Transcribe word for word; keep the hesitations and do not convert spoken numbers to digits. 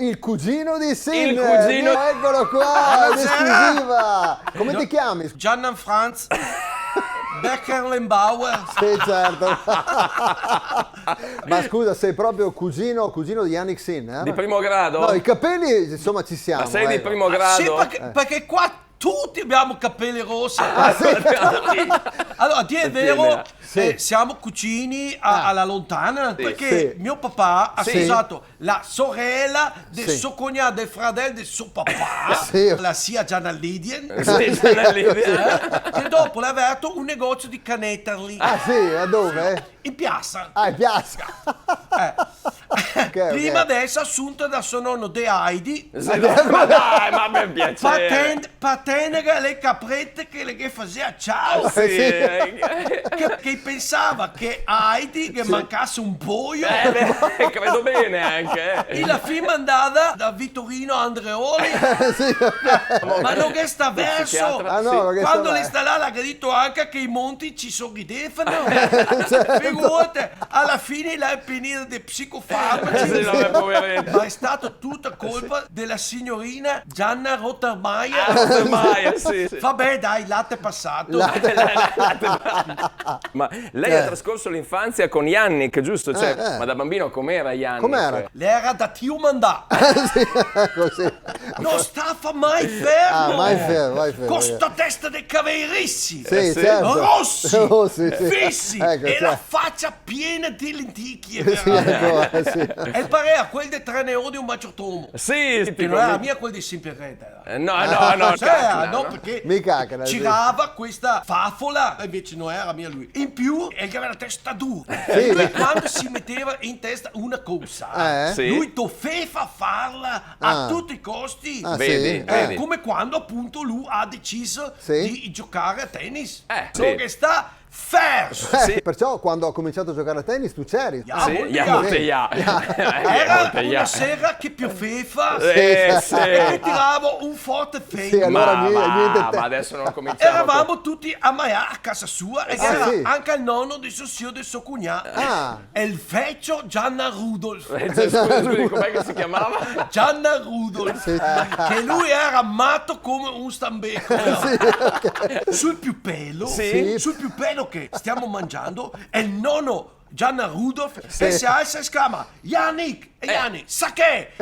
Il cugino di Sin. Il cugino. Eccolo qua, in esclusiva. Come ti chiami? Gian Franz Beckerlenbauer. Sì, certo. Ma scusa, sei proprio cugino, cugino di Jannik Sinner, eh? Di primo grado? No, i capelli, insomma, ci siamo, ecco. Ma sei di primo grado? Sì, perché, perché qua tutti abbiamo capelli rossi. Ah, sì? Tutti. Allora, a dir il vero, eh, siamo cugini a, alla lontana, perché mio papà ha sposato la sorella del suo cognato, del fratello del suo papà, la zia Gianna Lidien, eh, che dopo l'ha aperto un negozio di caneterli. Ah, sì? A dove? In piazza. Ah, in piazza. Eh. Ok, ok. Prima de eser asunta da so nono de Heidi. Sì, ma dai, ma per piacere. Paten-, patenega le caprete che le ghe fasea ciao. Ah, sì, eh. Che, che pensava che a Heidi ghe mancasse un poio. Eh, beh, credo bene anche, eh. E la fin mandada da Vittorino Andreoli. Sì, ok. Ma no ghe sta verso. Ah, no, no ghe sta verso. Quando l'è stà là, la ga dito anca che i monti ci so ghi defano. Certo. Figurate, alla fine la è finita de psicofarmaci. Sì, vabbè, poveretta. Ma è stata tutta colpa della signorina Gianna Rottermeier. Ah, Rottermeier, sì, sì. Vabbè, dai, latte passato. Latte. Ma lei ha trascorso l'infanzia con Jannik, giusto? Cioè, eh, eh, ma da bambino com'era Jannik? Com'era? L'era da tiu mandà. Sì, così. No stafa mai fermo. Ah, mai fermo, mai fermo. Co sta testa de cavei risi. Sì, certo. Rossi, sì, sì, fisi, ecco, e la facia piena de lenticchie, sì, veramente. Ecco, sì. E parea quel de Tre neoni e un maggiordomo. Sì, sì, che no era mia quel de Simpiereta, era. Eh, no, no, no, sì, cacchina, no, no. Perché girava questa fafola, e invece no era mia lui. In più, el gaveva la testa dura. Sì. E quando se meteva in testa una cosa, eh, sì, lui doveva farla a tutti i costi. Ah, sì? Vedi, eh, vedi. Come quando appunto lui ha deciso di giocare a tennis. Eh, sì. Solo che sta fermo. Eh, sì. Perciò quando ho cominciato a giocare a tennis tu c'eri. Sì, ja, ja, ja. Era una sera che pioveva, eh, sì, e che tiravo un forte fake. Sì, allora niente. Ma, ma adesso non cominciamo. Eravamo tutti a mangiare a casa sua e c'era anche il nonno di suo zio, del suo cugnato. Ah. El vecio Gianna Rudolf. Eh, scusi, scusi, com'è che si chiamava? Gianna Rudolf. Sì. Che lui era matto come un stambeco, però. Sì, ok. Sul più bello, sì, sul più bello che stiamo mangiando è il nonno Gianna Rudolf, sì, e se alza e esclama: "Jannik!" E Jannik: "Sa che?"